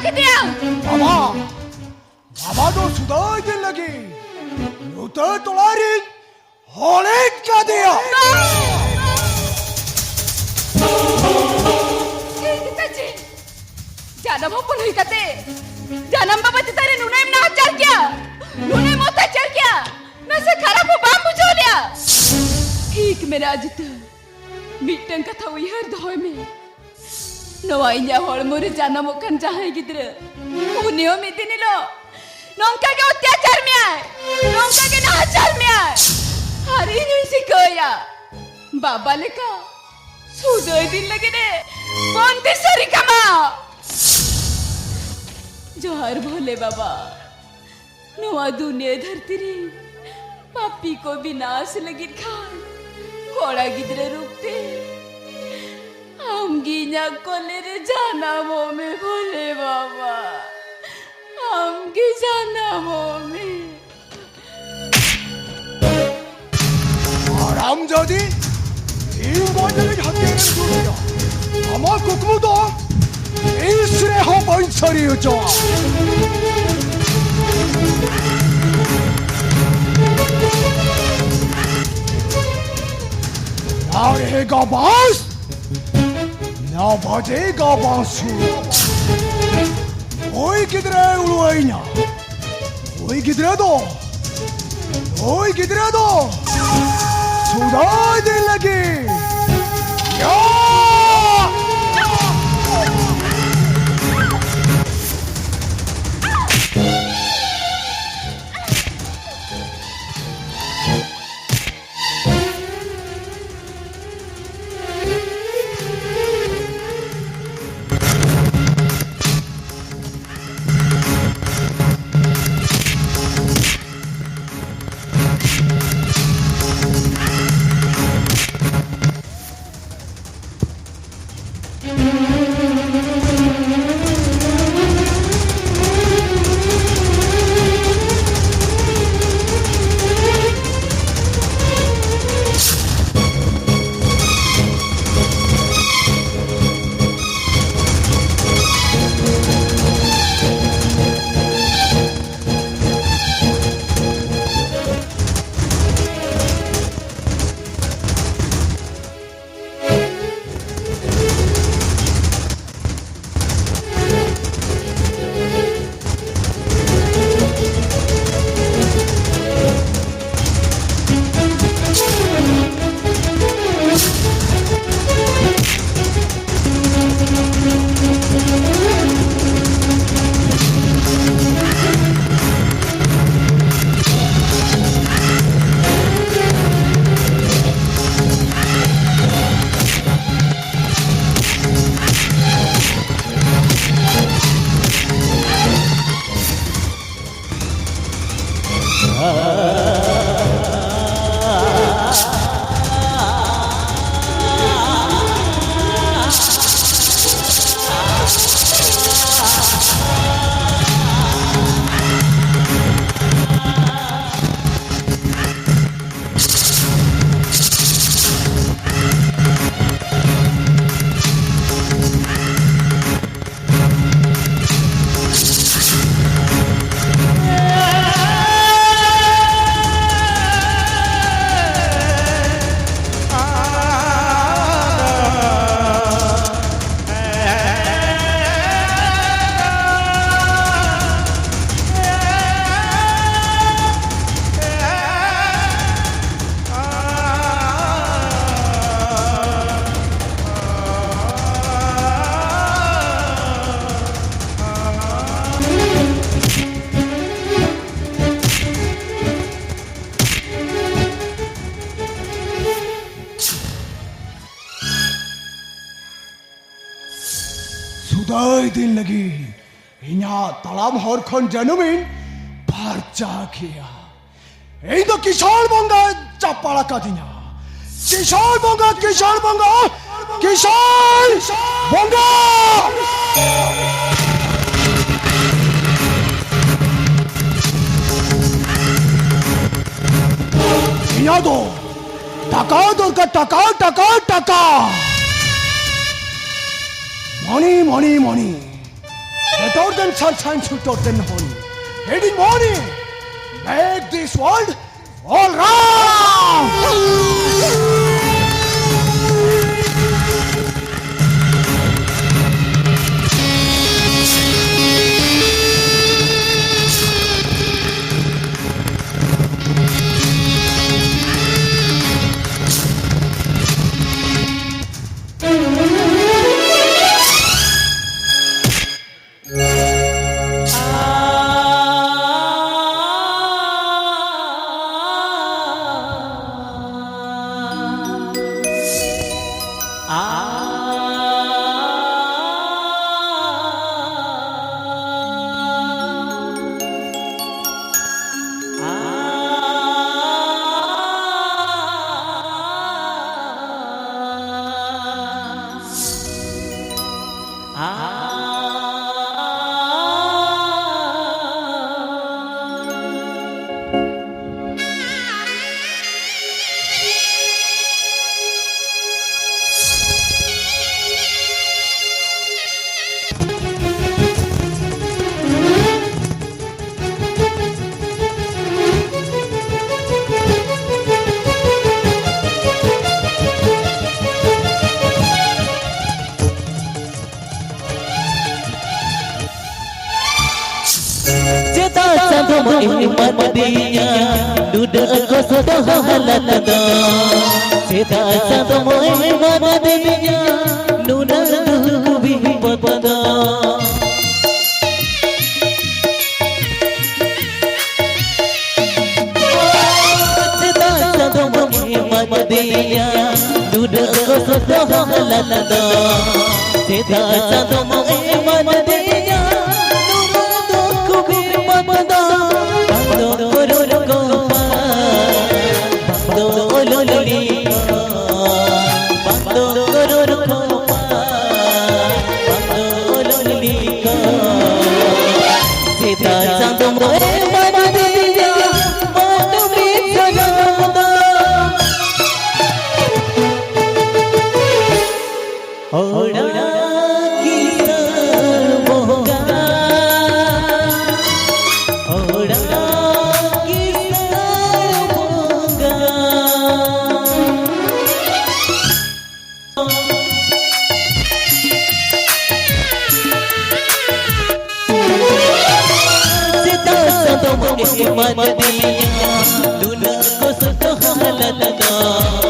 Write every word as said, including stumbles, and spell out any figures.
ᱠᱮᱫᱮᱭᱟ᱾ ᱵᱟᱵᱟ, ᱵᱟᱵᱟ ᱫᱚ ᱥᱩᱫᱟᱹᱭ ᱫᱤᱱ ᱞᱟᱹᱜᱤᱫ ᱧᱩᱛᱟᱹ ᱴᱚᱞᱟ ᱨᱤᱱ ᱦᱚᱲᱮᱡ ᱠᱟᱫᱮᱭᱟ᱾ ᱪᱮᱫ ᱠᱟᱛᱮ ᱪᱮᱫ? ᱡᱟᱱᱟᱢ ᱦᱚᱯᱚᱱ ᱦᱩᱭ ᱠᱟᱛᱮ ᱡᱟᱱᱟᱢ ᱵᱟᱵᱟ ᱪᱮᱛᱟᱱ ᱨᱮ ᱱᱩᱱᱟᱹᱜ ᱮᱢ ᱱᱟᱦᱟᱪᱟᱨ ᱠᱮᱭᱟ, ᱱᱩᱱᱟᱹᱜ ᱮᱢ ᱚᱛᱛᱟᱪᱟᱨ ᱠᱮᱭᱟ, ᱱᱟᱥᱮ ᱠᱷᱟᱨᱟᱯ ᱦᱚᱸ ᱵᱟᱢ ᱵᱩᱡᱷᱟᱹᱣ ᱞᱮᱭᱟ? ᱴᱷᱤᱠ ᱢᱮᱱᱟᱜᱼᱟ ᱡᱤᱛᱟᱹ, ᱢᱤᱫᱴᱟᱝ ᱠᱟᱛᱷᱟ ᱩᱭᱦᱟᱹᱨ ᱫᱚᱦᱚᱭ ᱢᱮ, ᱱᱚᱣᱟ ᱤᱧᱟᱹᱜ ᱦᱚᱲᱢᱚ ᱨᱮ ᱡᱟᱱᱟᱢᱚᱜ ᱠᱟᱱ ᱡᱟᱦᱟᱸᱭ ᱜᱤᱫᱽᱨᱟᱹ, ᱩᱱᱤ ᱦᱚᱸ ᱢᱤᱫ ᱫᱤᱱ ᱦᱤᱞᱳᱜ ᱱᱚᱝᱠᱟ ᱜᱮ ᱚᱛᱛᱟᱪᱟᱨ ᱢᱮᱭᱟᱭ, ᱱᱚᱝᱠᱟ ᱜᱮ ᱱᱟᱦᱟᱪᱟᱨ ᱢᱮᱭᱟᱭ᱾ ᱟᱨ ᱤᱧ ᱦᱚᱸᱧ ᱥᱤᱠᱟᱹᱣᱮᱭᱟ, ᱵᱟᱵᱟ ᱞᱮᱠᱟ ᱥᱩᱫᱟᱹᱭ ᱫᱤᱱ ᱞᱟᱹᱜᱤᱫ ᱮ ᱵᱚᱱᱫᱤ ᱥᱟᱹᱨᱤ ᱠᱟᱢᱟ᱾ ᱡᱚᱦᱟᱨ ᱵᱷᱳᱞᱮ ᱵᱟᱵᱟ᱾ ᱱᱚᱣᱟ ᱫᱩᱱᱤᱭᱟᱹ ᱫᱷᱟᱹᱨᱛᱤ ᱨᱮ ᱯᱟᱯᱤ ᱠᱚ ᱵᱤᱱᱟᱥ ᱞᱟᱹᱜᱤᱫ ᱠᱷᱟᱱ, ᱠᱚᱲᱟ ᱜᱤᱫᱽᱨᱟᱹ ᱨᱩᱯ ᱛᱮ ᱟᱢ ᱜᱮ ᱤᱧᱟᱜ ᱠᱚᱞᱮ ᱨᱮ ᱡᱟᱱᱟᱢᱚᱜ ᱢᱮ ᱵᱷᱳᱞᱮ ᱵᱟᱵᱟ, ᱟᱢ ᱜᱮ ᱡᱟᱱᱟᱢᱚᱜ ᱢᱮ᱾ ᱟᱨ ᱟᱢ ᱡᱩᱫᱤ ᱤᱧ ᱜᱚᱡ ᱞᱟᱹᱜᱤᱫ ᱦᱟᱹᱛᱤᱭᱟᱹᱨᱮᱢ ᱡᱩᱛ ᱠᱮᱭᱟ, ᱟᱢᱟᱜ ᱠᱩᱠᱢᱩ ᱫᱚ ᱛᱤᱥ ᱨᱮᱦᱚᱸ ᱵᱟᱹᱧ ᱥᱟᱹᱨᱤ ᱦᱚᱪᱚᱣᱟ᱾ ᱫᱟᱲᱮ ᱜᱟᱵᱟᱥ, ᱱᱟᱵᱟᱡᱮ ᱜᱟᱵᱟᱥᱩ᱾ ᱦᱳᱭ ᱜᱤᱫᱽᱨᱟᱹ ᱩᱲᱣᱟᱹᱭᱱᱟ᱾ ᱦᱳᱭ ᱜᱤᱫᱽᱨᱟᱹ ᱫᱚ ᱦᱳᱭ ᱜᱤᱫᱽᱨᱟᱹ ᱫᱚ ᱥᱩᱫᱟᱹᱭ ᱫᱤᱱ ᱞᱟᱹᱜᱤᱫ᱾ ᱭᱟ! ᱫᱟᱹᱭ ᱫᱤᱱ ᱞᱟᱹᱜᱤᱫ ᱤᱧᱟᱹᱜ ᱛᱟᱲᱟᱢ ᱦᱚᱨ ᱠᱷᱚᱱ ᱡᱟᱹᱱᱩᱢᱤᱧ ᱯᱷᱟᱨᱪᱟ ᱠᱮᱭᱟ᱾ ᱤᱧ ᱫᱚ ᱠᱤᱥᱟᱹᱬ ᱵᱚᱸᱜᱟ ᱪᱟᱯᱟᱲ ᱟᱠᱟᱫᱤᱧᱟ᱾ ᱠᱤᱥᱟᱹᱬ ᱵᱚᱸᱜᱟ, ᱠᱤᱥᱟᱹᱬ ᱵᱚᱸᱜᱟ, ᱠᱤᱥᱟᱹᱬ ᱵᱚᱸᱜᱟ᱾ ᱤᱧᱟᱹᱜ ᱫᱚ ᱴᱟᱠᱟ ᱫᱚᱨᱠᱟᱨ, ᱴᱟᱠᱟ, ᱴᱟᱠᱟ, ᱴᱟᱠᱟ᱾ Money, money, money. Better than sunshine, sweeter than honey. Getting money. Make this world all round. ᱪᱮᱫᱟᱜ ᱪᱟᱸᱫᱚᱢ ᱮᱢᱟᱫᱤᱧᱟ ᱱᱩᱱᱟᱹᱜ ᱠᱚᱥᱴᱚ ᱦᱟᱞᱟᱛ ᱫᱚ? ᱪᱮᱫᱟᱜ ᱪᱟᱸᱫᱚᱢ ᱮᱢᱟᱫᱤᱧᱟ ᱱᱩᱱᱟᱹᱜ ᱫᱩᱠ ᱵᱤᱯᱚᱫ ᱫᱚ? ᱪᱮᱫᱟᱜ ᱪᱟᱸᱫᱚᱢ ᱮᱢᱟᱫᱤᱧᱟ ᱱᱩᱱᱟᱹᱜ ᱠᱚᱥᱴᱚ ᱦᱟᱞᱟᱛ ᱫᱚ? ᱪᱮᱫᱟᱜ ᱪᱟᱸᱫᱚᱢ ᱮᱢᱟᱫᱤᱧᱟ ᱫᱩᱞᱟᱹᱲ ᱠᱚᱥᱴᱚ ᱦᱟᱞᱚᱛ ᱫᱚ᱾